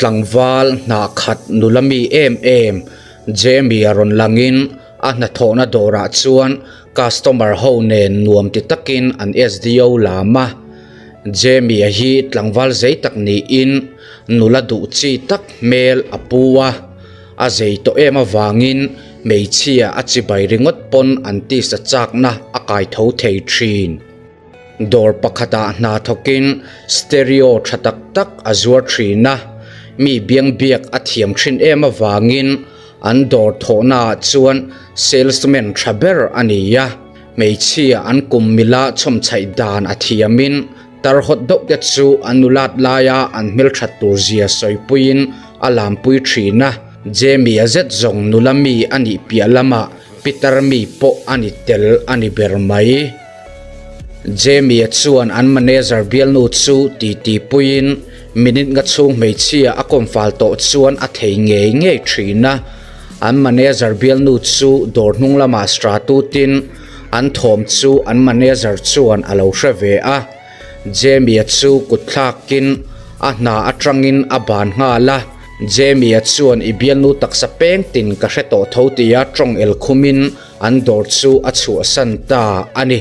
Tlangval hnah khat nula mi em em Jamie a rawn langin a hnathawhna dawrah chuan customer ho nen nuam ti takin an SDO lam a. Jamie-a hi tlangval zei tak niin nula duh chi tak hmel a pu a, a zei tawh em avangin hmeichhia a chibai ringawt pawn an tisa chakna a kai tho thei thin. Dawr pakhatah hna thawkin stereo tha tak tak a zuar thin a, mi biangbiak a thiam thin em avangin an dawr thawhnaah chuan salesman tha ber a ni a. Hmeichhia an kum mila chhawmchhaih dan a thiamin tar hawt deuh te chu an nulat laia an hmelthat tur zia sawipuiin a lampui thin a, Jamie-a zet zawng nula mi a nih piah lamah pitar mi pawh a ni tel a ni ber mai. Jamie-a chuan an manager bialnu chu titi puiin minute nga chhung hmeichhia a kawm fal tawh chuan a thei ngei ngei thin a. An manager bialnu chu dawr hnung lamah Stratutin an thawm chu an manager chuan a lo hre ve a. Jamie-a chu kut thlakin a hna atangin a ban nghal a. Jamie-a chuan i bialnu taksa peng tin ka hre tawh tho tia tawng el khumin an dawr chu a chhuahsan ta a ni.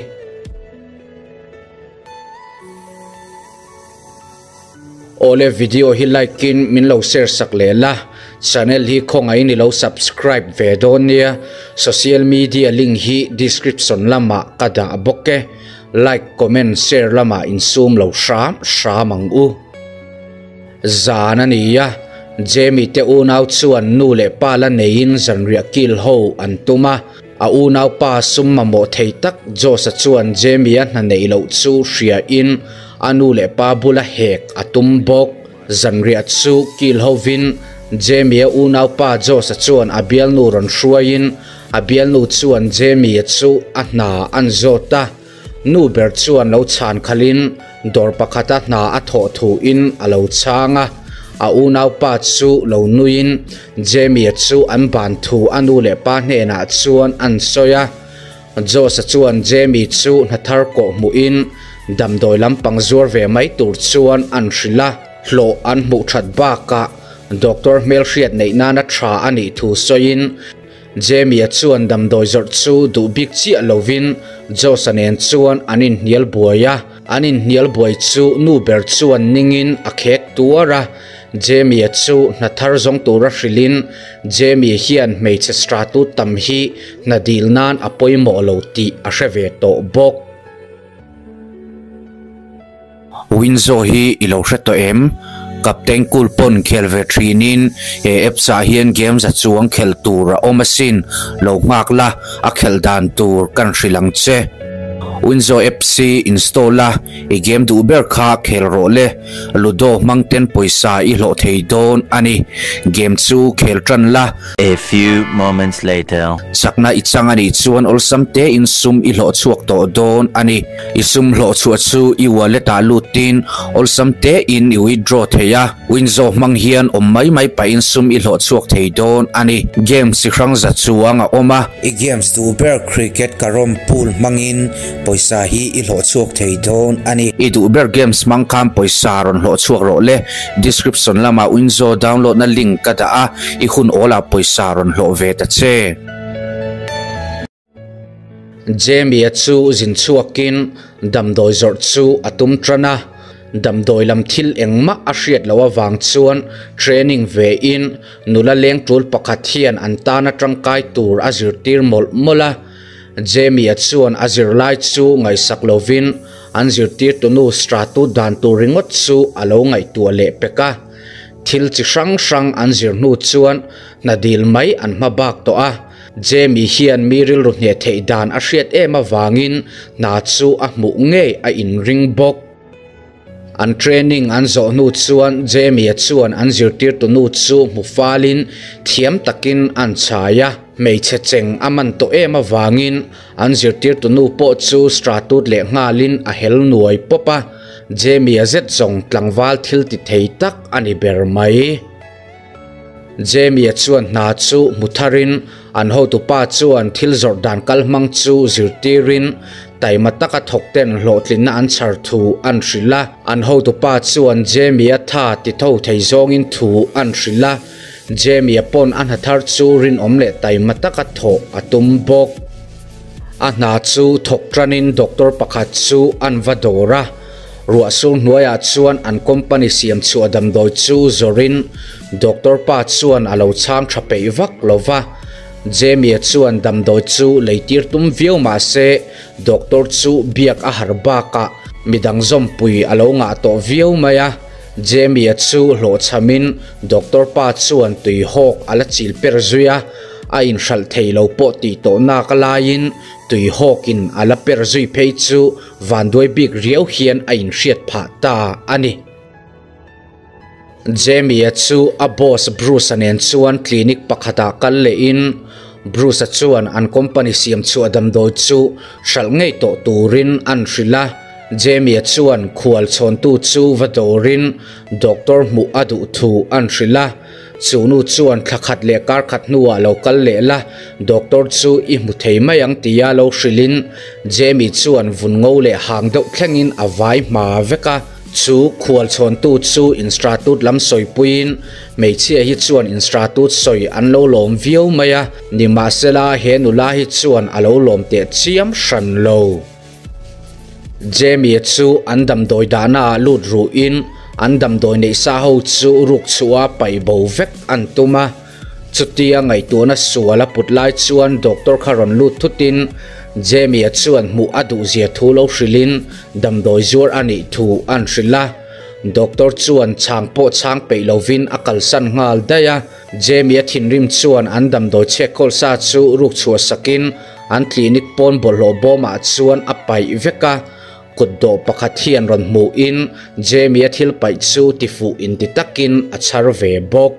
Awle video hi like in min lo share sak leh la, channel hi khawngaih in i lo subscribe ve dawn nia, social media link hi description lamah ka dah bawk e, like comment share lamah insum lo hram hram ang u. Zan a ni a, Jamie te unau chuan nu leh pa la neiin zanriah kil ho an tum a, a unaupa sum mamawh thei tak Josh-a chuan Jamie-a hna neih loh chu hriain a nu leh pa bula hek a tum bawk. Zanriah chu kil hovin Jamie-a unaupa Josh-a chuan a bialnu rawn hruaiin a bialnu chuan Jamie-a chu a hna an zawt a. Nu ber chuan lo chhan khalhin dawr pakhata hna a thawh thuin a lo chhang a, a unaupa chu lo nuiin Jamie-a chu an ban thu a nu leh pa hnenah chuan an sawi a. Josh-a chuan Jamie chu hna thar kawh hmuhin damdawi lampang zuar ve mai tur chuan an hrilh a, hlawh an hmuh that bakah doctor hmelhriat neih nana tha a nih thu sawiin Jamie-a chuan damdawi zawrh chu duh bik chiah lovin Josh-a nen chuan an inhnial buai a, an inhnial buai chu nu ber chuan ningin a khek tuar a. Jamie-a chu hna thar zawng tura hrilhin Jamie hian hmeichhe stratu tam hi hna dil nan a pawimawh lo tih a hre ve tawh bawk. Winzo hi i lo hre tawh em? Captain Cool pawn khel ve thinin he apps ah hian game za chuang khel tur a awm asin, lo nghak la, a khelh dan tur kan hrilh ang che. Winzo apps hi install la, i game duh ber kha khel rawh le, Ludo hmang ten pawisa i hlawh thei dawn a ni. Game chu khel tan la. A few moments later. Chakna i chang a nih chuan awlsam tein sum i hlawh chhuak tawh dawn a ni. I sum hlawh chhuah chu i wallet ah lutin awlsam tein i withdraw thei a, Winzo hmang hian awm mai mai pahin sum i hlawh chhuak thei dawn a ni. Games chi hrang za chuang a awm a. I games duh ber cricket carrom pool hmangin pawisa hi i hlawh chhuak thei dawn a ni. I duh ber games hmang khan pawisa rawn hlawh chhuak rawh le. Description lamah Winzo download na link ka dah a, i hun awlah pawisa rawn hlawh ve ta che. Jamie-a chu zin chhuakin damdawi zawrh chu a tum tan a, damdawi lam thil engmah a hriat loh avang chuan training vein nula leng tul pakhat hian an tana tangkai tur a zirtir mawlh mawlh a. Jamie-a chuan a zirlai chu ngaihsak lovin an zirtirtunu Stratu dan tur ringawt chu a lo ngaihtuah leh pek a. Thil chi hrang hrang an zir hnu chuan hna dil mai an hma bak tawh a. Jamie hian mi rilru hneh theih dan a hriat em avangin hna chu a hmuh ngei a inring bawk. An training an zawh hnu chuan Jamie-a chuan an zirtirtunu chu hmu falin thiam takin an chhai a. Hmeichhe cheng a man tawh em avangin an zirtirtunu pawh chu stratut leh nghalin a hel nuai pawp a. Jamie-a zet zawng tlangval thil ti thei tak a ni ber mai. Jamie-a chuan hna chu hmu tharin an hotupa chuan thil zawrh dan kal hmang chu zirtirin Taima taka thawk ten hlawhtlinna an chhar thu an hrilh a. An hotupa chuan Jamie-a tha ti tho thei zawngin thu an hrilh a. Jamie-a pawn a hna thar chu rinawm leh taima taka thawh a tum bawk. A hna chu thawk tanin doctor pakhat chu an va dawr a. Ruah sur hnuaiah chuan an company siam chhuah damdawi chu zawrin doctor pa chuan a lo chhang tha peih vak lo va. Jamie-a chuan damdawi chu leitir tum viau mah se doctor chu biak a har bakah midang zawmpui a lo ngah tawh viau mai a. Jamie-a chu hlawhchhamin doctor pa chuan tui hawk a la chil per zui a, a inhralh thei lo pawh tih tawh nak laiin tui hawkin a la per zui phei chu vanduai bik riau hian a inhriat phah ta a ni. Jamie-a chu a boss Bruce-a nen chuan clinic pakhatah kal lehin Bruce-a chuan an company siam chhuah damdawi chu hralh ngei tawh turin an hrilh a. Jamie-a chuan khual chhawntu chu va dawrin doctor hmuh a duh thu an hrilh a. Chu nu chuan thla khat leh kar khat hnuah lo kal leh la, doctor chu i hmu thei mai ang tia lo hrilhin Jamie chuan vun ngo leh hang deuh thlengin a vai hma vek a. Chu khual chhawntu chu instratut lam sawipuiin hmeichhia hi chuan instratut sawi an lo lawm viau mai a, nimahsela he nula hi chuan a lo lawm teh chiam hran lo. Jamie chu an damdawi dahna ah lut ruhin an damdawi neih sa ho chu ruk chhuah a paih bo vek an tum a. Chutia ngaihtuahna sual a put lai chuan doctor kha rawn lut thutin Jamie-a chuan hmuh a duhzia thu lo hrilhin damdawi zuar a nih thu an hrilh a. Doctor chuan chhang pawh chhang peih lovin a kalsan nghal daih a. Jamie-a thinrim chuan an damdawi chhek khawl sa chu ruk chhuah sakin an clinic pawn bawlhhlawh bawmah chuan a paih vek a. Kut dawh pakhat hian rawn hmuhin Jamie-a thil paih chu tifuh inti takin a chhar ve bawk.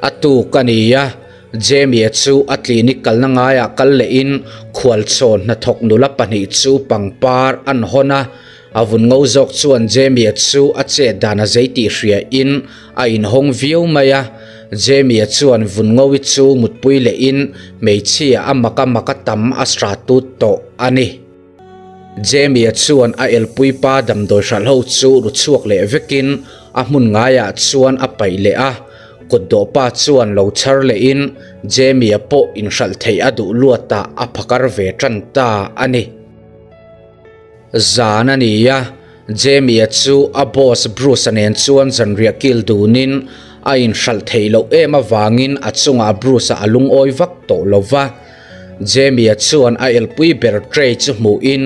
A tuk a ni a, Jamie-a chu a clinic kalna ngaiah kal lehin khualchhawn hnathawk nula pahnih chu pangpar an hawn a, a vun ngo zawk chuan Jamie-a chu a chet dan a zei tih hriain a inhawng viau mai a. Jamie-a chuan vun ngowi chu mutpui lehin hmeichhia a mak a mak a tam a stratut tawh a ni. Jamie-a chuan a elpui pa damdawi hralh ho chu ru chhuak leh vekin a hmun ngaiah chuan a paih leh a, kut dawh pa chuan lo chhar lehin Jamie-a pawh inhralh theih a duh luatah a phakar ve tan ta a ni. Zan a ni a, Jamie-a chu a boss Bruce-a nen chuan zanriah kil dunin a inhralh theih loh em avangin a chungah Bruce-a a lungawi vak tawh lo va. Jamie-a chuan a elpui ber tray chu hmuhin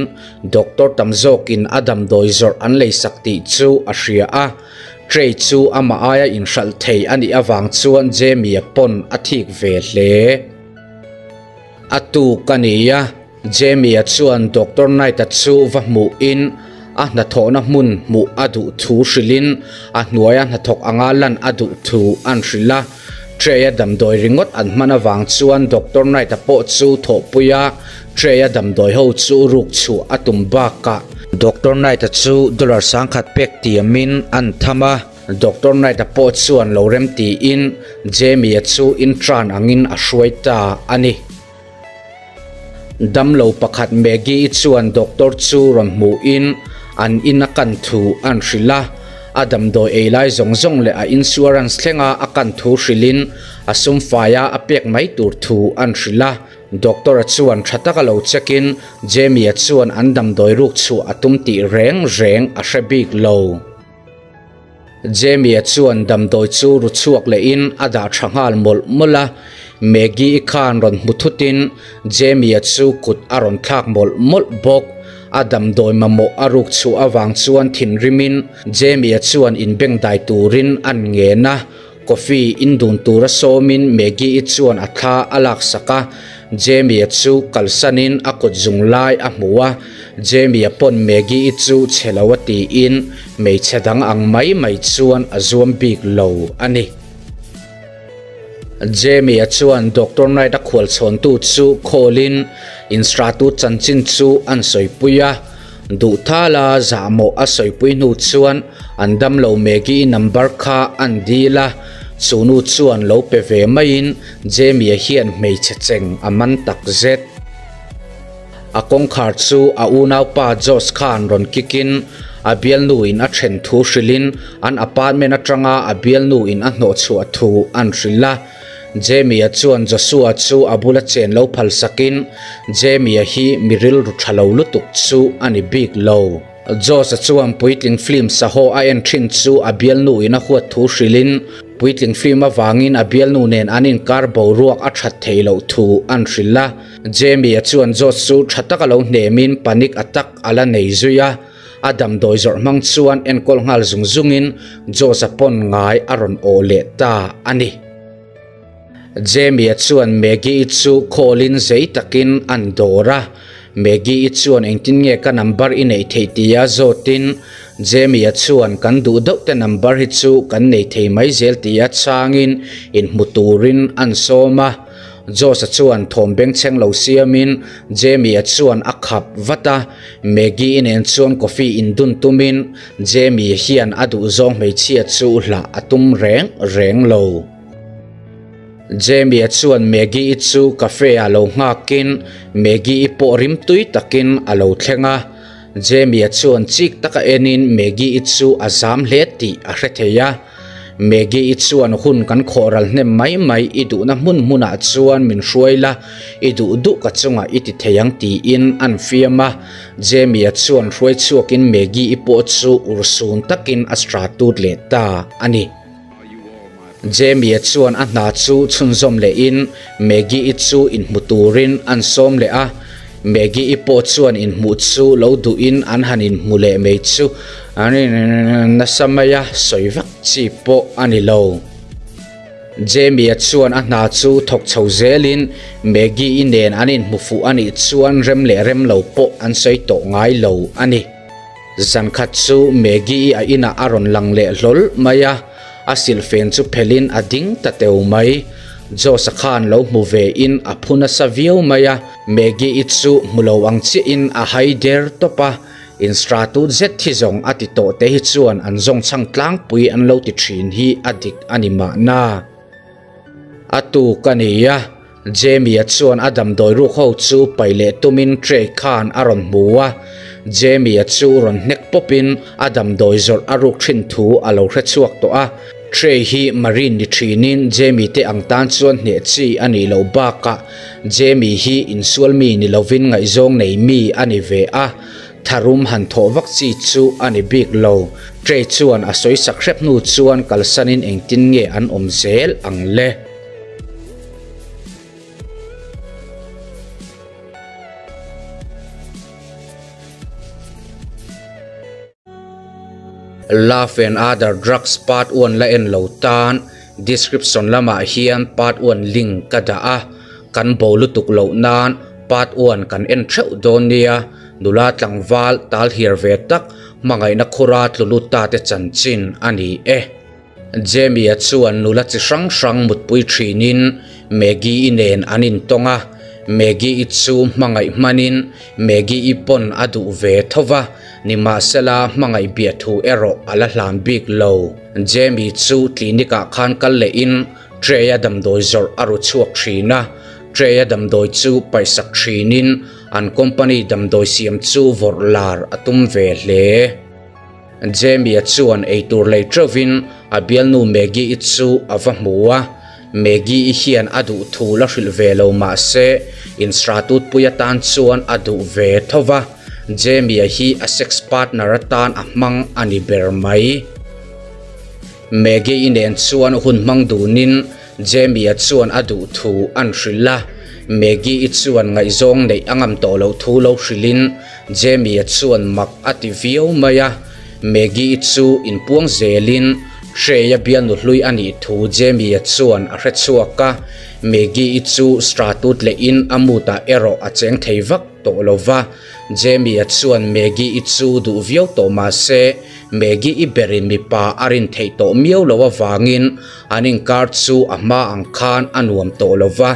doctor tam zawkin a damdawi zawrh an leisak tih chu a hria a. Tray chu amah aia inhralh thei a nih avang chuan Jamie-a pawn a thik ve hle. A tuk a ni a, Jamie-a chuan Doctor Knight-a chu va hmuhin a hnathawhna hmun hmuh a duh thu hrilhin a hnuaia hnathawk anga lan a duh thu an hrilh a. Tray-a damdawi ringawt an hman avang chuan Doctor Knight-a pawh chu thawhpui a, Tray-a damdawi ho chu ruk chhuah a tum bakah Doctor Knight-a chu dollar sangkhat pek tiamin an tham a. Doctor Knight-a pawh chuan lo rem tiin Jamie-a chu intern angin a hruai ta a ni. Damlo pakhat Maggie-i chuan doctor chu rawn hmuhin an in a kan thu an hrilh a, a damdawi ei lai zawng zawng leh a insurance thlenga a kan thu hrilhin a sum faia a pek mai tur thu an hrilh a. Doctor-a chuan tha taka lo check-in Jamie-a chuan an damdawi ruk chhuah a tum tih reng reng a hre bik lo. Jamie-a chuan damdawi chu ru chhuak lehin a dah tha nghal mawlh mawlh a, Maggie-i khan rawn hmu thutin Jamie-a chu kut a rawn thlak mawlh mawlh bawk. A damdawi mamawh a ruk chhuah avang chuan thinrimin Jamie-a chuan inbengdai turin an ngen a, Coffee in dun tura sawmin Maggie-i chuan a thla a laksak a, Jamie-a chu kalsanin a kut zung lai a hmu a, Jamie-a pawn Maggie-i chu chhe lo a tiin hmeichhe dang ang mai mai chuan a zuam bik lo a ni. Jamie-a chuan Doctor Knight-a khualchhawntu chu call-in instratu chanchin chu an sawipui a. Duhthala zahmawh a sawipui hnu chuan an damlo Maggie number kha an dil a, chu nu chuan lo pe ve maiin Jamie-a hian hmeichhe cheng a man tak zet. A kawngkhar chu a unaupa Josh khan rawn kick in a bialnu in a then thu hrilhin an apartment atanga a bialnu in a hnawhchhuah thu an hrilh a. Jamie-a chuan Joshua chu a bula chen lo phal sakin Jamie-a hi mi rilru tha lo lutuk chu a ni bik lo. Josh-a chuan puitling film sahaw a en thin chu a bialnu in a huat thu hrilhin puitling film avangin a bialnu nen an inkar boruak a that theih loh thu an hrilh a. Jamie-a chuan Josh chu tha taka lo hnemin panic attack a la nei zui a. A damdawi zawrh hmang chuan enkawl nghal zung zungin Josh-a pawn ngai a rawn awh leh ta a ni. Jamie-a chuan Maggie-i chu call-in zei takin an dawr a. Maggie-i chuan engtin nge ka number i neih theih tia zawtin Jamie-a chuan kan duh deuh te number hi chu kan nei thei mai zel tia chhangin inhmu turin an sawm a. Josh-a chuan thawm bengchheng lo siamin Jamie-a chuan a khap vat a. Maggie-i nen chuan coffee indun tumin Jamie hian a duhzawng hmeichhia chu hlah a tum reng reng lo. Jamie-a chuan Maggie-i chu cafe-ah lo nghakin Maggie-i pawh rimtui takin a lo thleng a. Jamie-a chuan chik taka enin Maggie-i chu a zam hle tih a hre thei a. Maggie-i chuan hun kan khawh ral hnem mai mai i duhna hmun hmunah chuan min hruai la, i duh duh ka chungah i ti thei ang tiin an fiam a. Jamie-a chuan hruai chhuakin Maggie-i pawh chu urhsun takin a stratut leh ta a ni. Jamie-a chuan a hna chu chhunzawm lehin Maggie-i chu inhmu turin an sawm leh a. Maggie-i pawh chuan inhmuh chu lo duhin an han inhmu leh mai chu an nasa mai a, sawi vak chi pawh a ni lo. Jamie-a chuan a hna chu thawk chho zelin Maggie-i nen an inhmu fuh a nih chuan rem leh rem lo pawh an sawi tawh ngai lo a ni. Zan khat chu Maggie-i a inah a rawn lang leh hlawl mai a, a silhfen chu phelhin a ding ta teu mai. Josh-a khan lo hmu ve in a phu nasa viau mai a, Maggie-i chu hmu lo ang chiahin a hai der tawp a, instratut zet hi zawng a ti tawh te hi chuan an zawng chhang tlangpui an lo ti thin hi a dik a ni mahna. A tuk a ni a, Jamie-a chuan a damdawi ruk ho chu paih leh tumin tray khan a rawn hmu a, Jamie-a chu rawn hnek pawpin a damdawi zawrh a ruk thin thu a lo hre chhuak tawh a, tray hi Marine ni thinin Jamie te ang tan chuan hneh chi a nih loh bakah Jamie hi insual mi ni lovin ngaihzawng nei mi a ni ve a, tharum han thawh vak chi chu a ni bik lo. Tray chuan a sawi sak hrep hnu chuan kalsanin engtin nge an awm zel ang le? Love and Other Drugs Part 1 la en lo tan description lamah hian Part 1 link ka dah a, kan bo lutuk loh nan Part 1 kan en theuh dawn nia, nula tlangval tal hiar ve tak hmangaihna khura tlu lut ta te chanchin a ni e. Jamie-a chuan nula chi hrang hrang mutpui thinin Maggie-i nen an intawng a, Maggie-i chu hmangaih hmanin Maggie-i pawn a duh ve tho va, nimahsela hmangaih biah thu erawh a la hlan bik lo. Jamie chu clinic-ah khan kal lehin Trey-a damdawi zawrh a ru chhuak thin a, Trey-a damdawi chu paihsak thinin an company damdawi siam chu vawrh lar a tum ve hle. Jamie-a chuan eitur lei teuhvin a bialnu Maggie-i chu a va hmu a, Maggie-i hian a duh thu la hrilh ve lo mah se instratutpui atan chuan a duh ve tho va, Jamie-a hi a sex partner atan a hmang a ni ber mai. Maggie-i nen chuan hun hmang dunin Jamie-a chuan a duh thu an hrilh a, Maggie-i chuan ngaihzawng neih a ngam tawh loh thu lo hrilhin Jamie-a chuan mak a ti viau mai a, Maggie-i chu inpuang zelin Trey-a bialnu hlui a nih thu Jamie-a chuan a hre chhuak a, Maggie-i chu stratut lehin a mood-ah erawh a cheng thei vak tawh lo va, Jamie-a chuan Maggie-i chu duh viau tawh mah se Maggie-i berin mipa a rin theih tawh miau loh avangin an inkar chu a hma ang khan a nuam tawh lo va,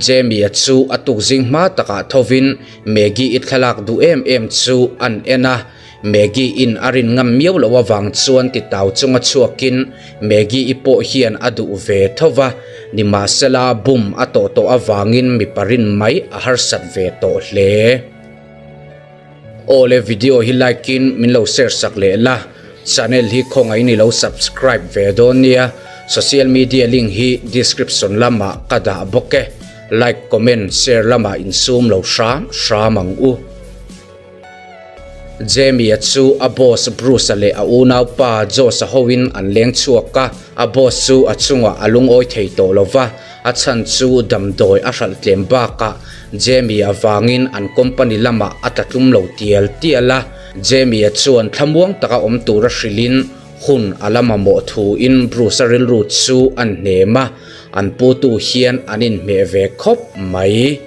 Jamie-a chu a tukzing hma takah thovin Maggie-i thlalak duh em em chu an en a, Maggie-in a rin ngam miau loh avang chuan titau chunga chhuakin Maggie-i pawh hian a duh ve tho va, nimahsela bum a tawh tawh avangin mipa rin mai a harsat ve tawh hle. Awle video hi like in min lo share sak leh la, channel hi khawngaih in i lo subscribe ve dawn nia, social media link hi description lamah ka dah bawk e, like comment share lamah insum lo hram hram ang u. Jamie-a chu a boss Bruce-a leh a unaupa Josh-a hoin an leng chhuak a, a boss chu a chungah a lungawi thei tawh lo va, a chhan chu damdawi a hralh tlem bakah Jamie-a vangin an company lamah a tla tlum lo tial tial a. Jamie-a chuan thlamuang taka awm tura hrilhin hun a la mamawh thuin Bruce-a rilru chu an hnem a, an putu hian an inhmeh ve khawp mai.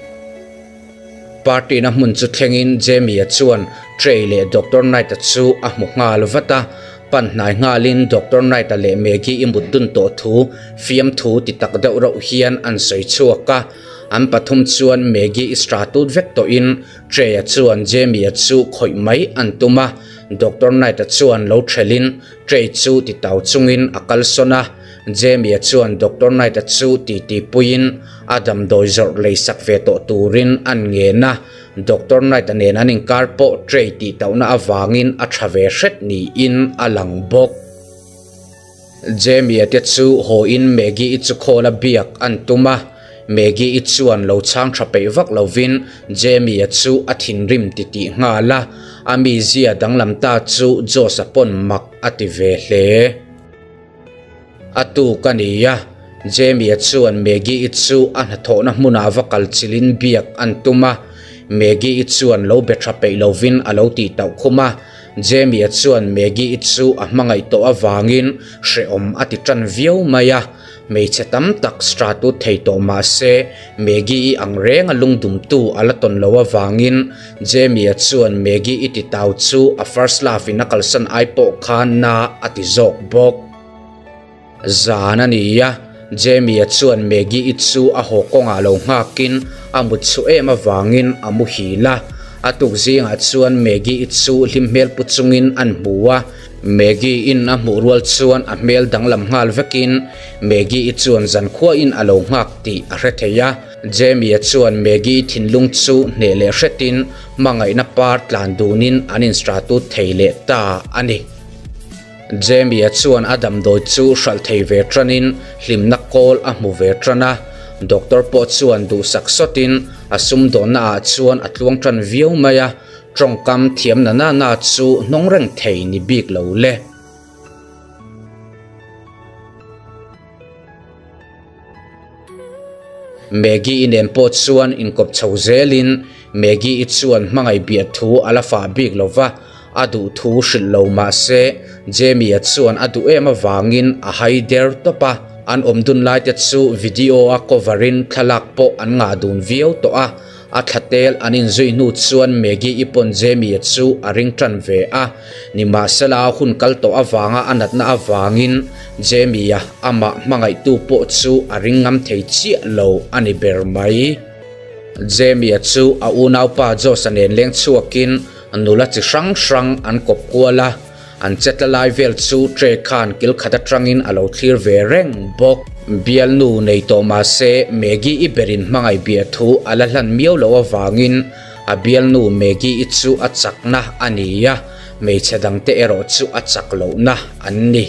Party na hmun chu thlengin Jamie-a chuan Trey leh Doctor Knight-a chu a hmu nghal vat a, pan hnai nghalin Doctor Knight-a leh Maggie i mut dun tawh thu fiamthu ti tak deuh reuh hian an sawi chhuak a. An pathum chuan Maggie i stra tut vek tawhin Trey-a chuan Jamie-a chu khawih mai an tum a, Doctor Knight-a chuan lo thelhin Trey chu ti tau chungin a kalsawn a. Jamie-a chuan Doctor Knight-a chu titi puiin a damdawi zawrh lei sak ve tawh turin an ngen a, Doctor Knight-a nen an inkar pawh Trey tih tauhna avangin a tha ve hret niin a lang bawk. Jamie-a te chu haw in Maggie-i chu call a biak an tum a, Maggie-i chuan lo chhang tha peih vak lovin Jamie-a chu a thinrim titih nghal a, a mizia danglam ta chu Josh-a pawn mak a ti ve hle. A tuk a ni a, Jamie-a chuan Maggie-i chu a hnathawhna hmunah va kal chilhin biak an tum a, Maggie-i chuan lo be tha peih lovin a lo tih tauh khum a, Jamie-a chuan Maggie-i chu a hmangaih tawh avangin hrehawm a ti tan viau mai a, hmeichhe tam tak stratut thei tawh mah se Maggie-i ang renga lungdumtu a la tawn lo avangin Jamie-a chuan Maggie-i ti tau chu a first love in a kalsan ai pawh khan na a ti zawk bawk. Zan a ni a, Jamie-a chuan Maggie-i chu a haw kawngah lo nghakin a mut chhuah em avangin a muhil a. A tuk zingah chuan Maggie-i chu hlim hmel pu chungin an hmu a, Maggie-in a hmuh rual chuan a hmel danglam nghal vekin Maggie-i chuan zankhuain a lo nghak tih a hre thei a. Jamie-a chuan Maggie-i thinlung chu hneh leh hretin hmangaihna par tlan dunin an instratut thei leh ta a ni. Jamie-a chuan a damdawi chu hralh thei ve tanin hlimna kawl a hmu ve tan a, doctor pawh chuan duhsak sawtin a sumdawnna ah chuan a tluang tan viau mai a, tawngkam thiam na na na chu hnawng reng thei ni bik lo le. Maggie-i nen pawh chuan inkawp chho zelin Maggie-i chuan hmangaih biah thu a la fah bik lo va, a duh thu hrilh lo mah se Jamie-a chuan a duh em avangin a hai der tawp a, an awm dun lai te chu video a cover in thlalak pawh an ngah dun viau tawh a. A thlatel an inzui hnu chuan Maggie-i pawn Jamie-a chu a ring tan ve a, nimahsela hun kal tawh avanga a natna avangin Jamie-a amah hmangaihtu pawh chu a ring ngam thei chiah lo a ni ber mai. Jamie-a chu a unaupa Josh-a nen leng chhuakin nula chi hrang hrang an kawp kual a, An chetla lai vel chu tray khan kil khat atangin a lo thlir ve reng bawk. Bialnu nei tawh mah se Maggie i berin hmangaih biah thu a la hlan miau loh avangin a bialnu Maggie i chu a chakna a ni a, hmeichhe dangte erawh chu a chak lohna an ni.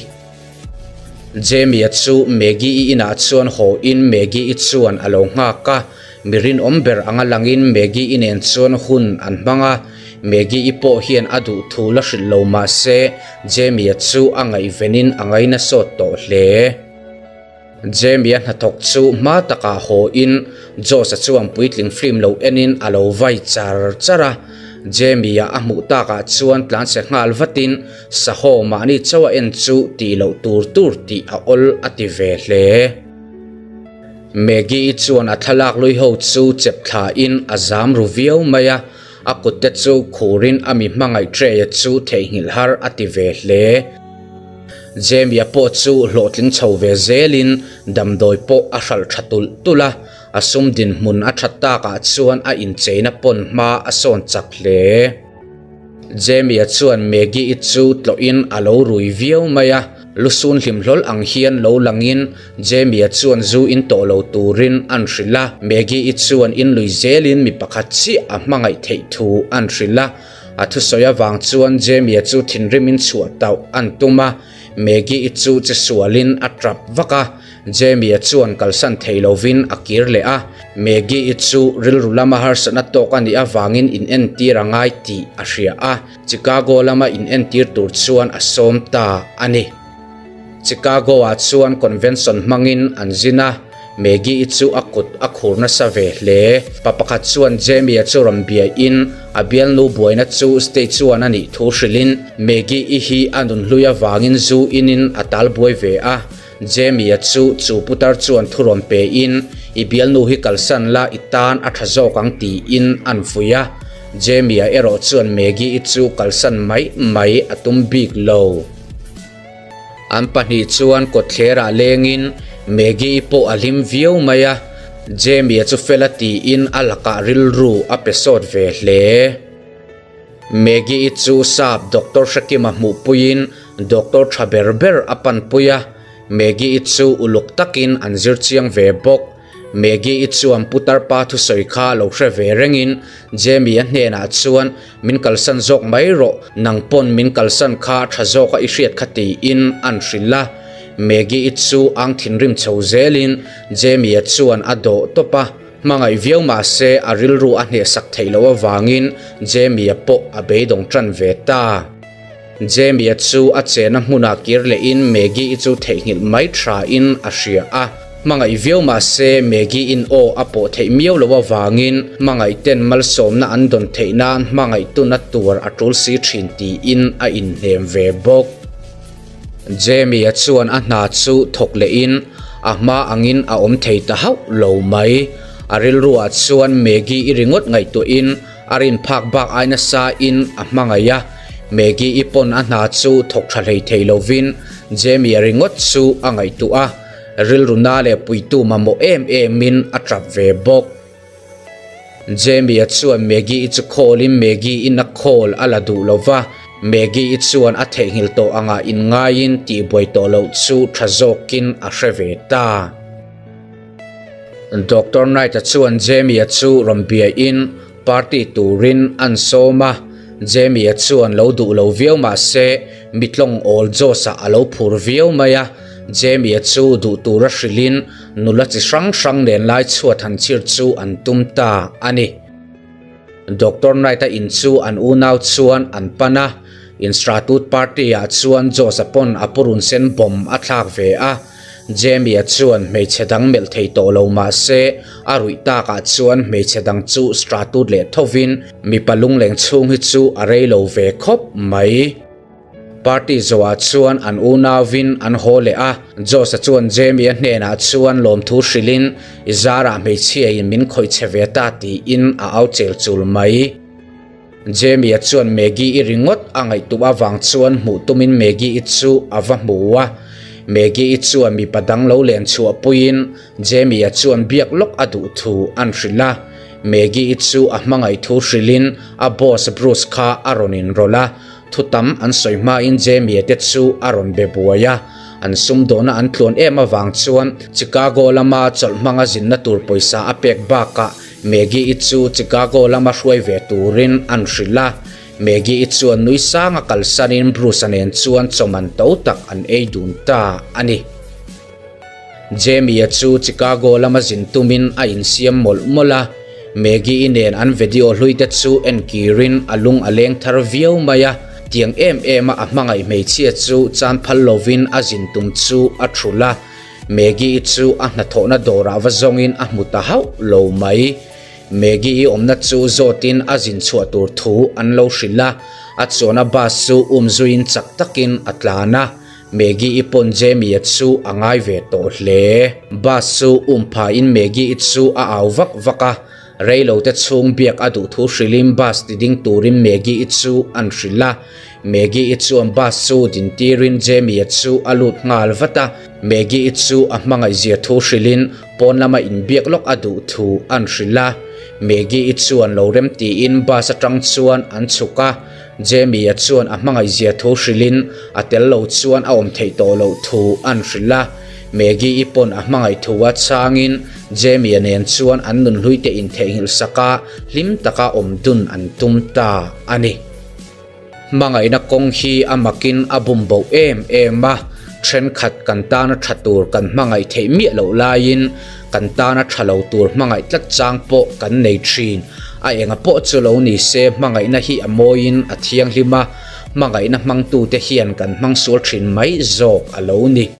Jamie-a chu Maggie i inah chuan haw in Maggie i chuan a lo nghak a, Mi rinawm ber anga langin Maggie-i nen chuan hun an hmang a, Maggie-i pawh hian a duh thu la hrilh lo mah se Jamie-a chu a ngaihvenin a ngaina sawt tawh hle. Jamie-a hnathawk chu hma takah haw in Josh-a chuan puitling film lo enin a lo vai char char a, Jamie-a a hmuh takah chuan tlanchhe nghal vatin Sahaw mahni chauh a en chu tih loh tur tur tih a awl a ti ve hle. Maggie-i chuan a thlalak lui ho chu chep thlain a zam ru viau mai a, a kut te chu khurin a mi hmangaih tray-a chu theihnghilh har a ti ve hle. Jamie-a pawh chu hlawhtling chho ve zelin damdawi pawh a hralh tha tulh tulh a, a sum dinhmun a that takah chuan a incheina pawn hma a sawn chak hle. Jamie-a chuan Maggie-i chu tlawhin a lo rui viau mai a, lusun hlim hlawl ang hian lo langin Jamie-a chuan zu in tawh lo turin an hrilh a, Maggie-i chuan in lui zelin mi pakhat chiah a hmangaih theih thu an hrilh a. A thusawi avang chuan Jamie-a chu thinrimin chhuah tauh an tum a, Maggie-i chu che sualin a tap vak a, Jamie-a chuan kalsan thei lovin a kir leh a, Maggie-i chu rilru lama harsatna tawk a nih avangin inentir a ngai tih a hria a, Chicago lama inentir tur chuan a sawm ta a ni. Chicago-ah chuan convention hmangin an zin a, Maggie-i chu a kut a khur nasa ve hle. Pa pakhat chuan Jamie-a chu rawn biain a bialnu buaina chu stage chuan a nih thu hrilhin Maggie-i hi a nunhlui avangin zu inin a tal buai ve a. Jamie-a chu chu putar chuan thu rawn pein I bialnu hi kalsan la i tan a tha zawk ang tiin an fuih a. Jamie-a erawh chuan Maggie-i chu kalsan mai mai a tum bik lo. An pahnih chuan kawtthlerah lengin Maggie-i pawh a hlim viau mai a, Jamie-a chu fel a tiin a lakah rilru a pe sawt ve hle. Maggie-i chu sap Doctor Hrekima hmuhpuiin Doctor tha ber ber a panpui a, Maggie-i chu uluk takin an zir chiang ve bawk. Maggie-i chuan putar pa thusawi kha lo hre ve rengin Jamie-a hnenah chuan min kalsan zawk mai rawh, nang pawn min kalsan kha tha zawka i hriat kha tiin an hrilh a. Maggie-i chu ang thinrim chho zelin Jamie-a chuan a dawh tawp a, hmangaih viau mah se a rilru a hnehsak theih loh avangin Jamie-a pawh a beidawng tan ve ta. Jamie-a chu a chena hmunah kir lehin Maggie-i chu theihnghilh mai thain a hria a. Hmangaih viau mah se Maggie-in aw a pawh theih miau loh avangin hmangaihten malsawmna an dawn theih nan hmangaihtuna tur a tul si thin tiin a inhnem ve bawk. Jamie-a chuan a hna chu thawk lehin a hma angin a awm thei ta hauh lo mai. A rilruah chuan Maggie-i ringawt ngaihtuahin A rin phak bak ai nasa in a hmangaih a, Maggie-i pawn a hna chu thawk tha hlei thei lovin Jamie-a ringawt chu a ngaihtuah a, rilru na leh puitu mamawh em em in a tap ve bawk. Jamie-a chuan Maggie-i chu call in Maggie-in a call a la duh lova, Maggie-i chuan a theihnghilh tawh angah inngaiin tihbuai tawh loh chu tha zawkin a hre ve ta. Doctor Knight-a chuan Jamie-a chu rawn biain party turin an sawm a, Jamie-a chuan lo duh lo viau mah se mitlawng awl Josh-a a lo phur viau mai a, Jamie-a chu duh tura hrilhin nula chi hrang hrang nen lai chhuat han chhir chu an tum ta a ni. Doctor Knight-a in chu an unau chuan an pan a, Instratut party-ah chuan Josh-a pawn a purun sen bomb a thlak ve a, Jamie-a chuan hmeichhe dang melh thei tawh lo mah se, a ruih takah chuan hmeichhe dang chu stratut leh thovin mipa lungleng chhung hi chu a rei lo ve khawp mai. Party zawhah chuan an unauvin an haw leh a, Josh-a chuan Jamie-a hnenah chuan lawmthu hrilhin, I zarah hmeichhiain min khawih che ve ta tiin a au chel chul mai. Jamie-a chuan Maggie-i ringawt a ngaihtuah avang chuan hmuh tumin Maggie-i chu a va hmu a. Maggie-i chuan mipa dang lo len chhuah puiin Jamie-a chuan biak lawk a duh thu an hrilh a. Maggie-i chu a hmangaih thu hrilhin a boss Bruce kha a rawn inrawlh a. Thu tam an sawi hmain Jamie-a te chu a rawn be buai a. An sumdawhna an tluan em avang chuan Chicago lama chawlh hmanga zinna tur pawisa a pek bakah Maggie-i chu Chicago lama hruai ve turin an hrilh a, Maggie-i chuan nui sanga kalsanin Bruce-a nen chuan chawman to tak an ei dun ta a ni. Jamie-a chu Chicago lama zin tumin a insiam mawlh mawlh a, Maggie-i nen an video hluite chu en kirin a lung a leng thar viau mai a, tiang em em a a hmangaih hmeichhia chu chan phal lovin a zin tum chu a thulh a. Maggie-i chu a hnathawhna dawrah va zawngin a hmu ta hauh lo mai. Maggie-i awmna chu zawtin a zin chhuah tur thu an lo hrilh a, a chuana bus chu um zuiin chak takin a tlan a. Maggie-i pawn Jamie-a chu a ngai ve tawh hle. Bus chu um phain Maggie-i chu a au vak vak a, Reilote chhung biak a duh thu hrilhin bus ti ding turin Maggie-i chu an hrilh a. Maggie-i chuan bus chu din tirin Jamie-a chu a lut nghal vat a. Maggie-i chu a hmangaihzia thu hrilhin pawn lama inbiak lawk a duh thu an hrilh a. Maggie-i chuan lo rem tiin bus atang chuan an chhuk a. Jamie-a chuan a hmangaihzia thu hrilhin a tel lo chuan a awm theih tawh loh thu an hrilh a. Maggie-i pawn a hmangaih thu a chhangin Jamie-a nen chuan an nunhlui te intheihnghilh sak a, hlim taka awm dun an tum ta a ni. Hmangaihna kawng hi a makin a bumboh em em a, thenkhat kan tana tha tur kan hmangaih theih miah loh laiin kan tana tha lo tur hmangaih tlat chang pawh kan nei thin. A enga pawh chu lo ni se hmangaihna hi a mawiin a thianghlim a, hmangaihna hmangtute hian kan hmang sual thin mai zawk a lo ni.